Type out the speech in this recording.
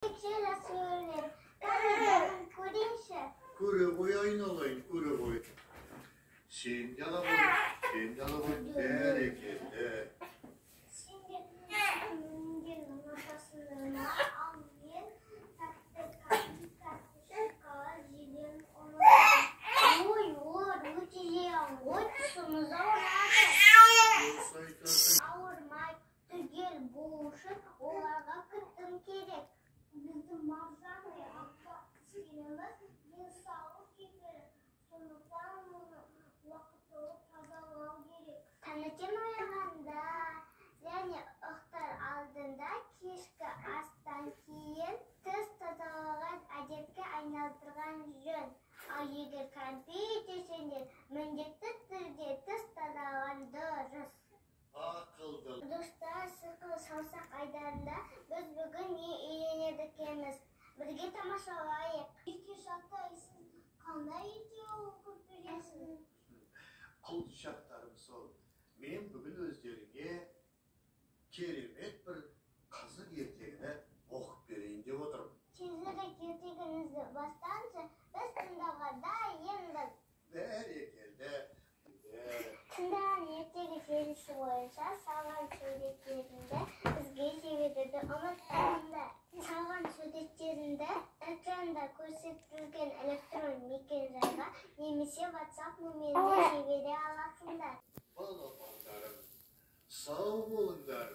Жақсы көрінеді. Кәне, көрейінші. Көре ғой, айналайын, көре ғой. Сен де ала ғой, сен де ала ғой. Бәрекелді. Сен де мінген ұнатасыңдар ма? Ал мен тәтті кәмпит, тәтті шоколад жеген ұнатамын. Ой, олар өте зиян ғой, тісіміз ауырады. Дұрыс айтасың. Ауырмай, түгел болу үшін оларға күтім керек. Біздің маржандай аппақ тістеріміз денсаулық кепілі. Сондықтан оны уақытылы тазалау керек. Таңертең оянғанда және ұйықтар алдында, кешкі астан кейін тіс тазалауға әдетке айналдырған жөн. Ал егер кәмпит жесеңдер, міндетті түрде тіс тазалаған дұрыс. Ақылды. Достар, «Сиқырлы саусақ» айдарында біз бүгін не үйренеді екенбіз? Бірге тамашалайық. Еркеш атай, сіз қандай ертегі оқып бересіз? Құлыншақтарым сол. Мен бүгін өздеріңе керемет бір қызық ертегіні оқып берейін деп отырмын. Тезірек ертегіңізді бастаңызшы, біз тыңдауға дайынбыз. Бәрекелді. Тыңдаған ертегі желісі бойынша салған суреттеріңді бізге жіберуді ұмытпаңдар. Салған суреттеріңді экранда көрсетілген электрон мекен-жайға немесе WhatsApp нөміріне жібере аласыңдар. Балапандарым, сау болыңдар.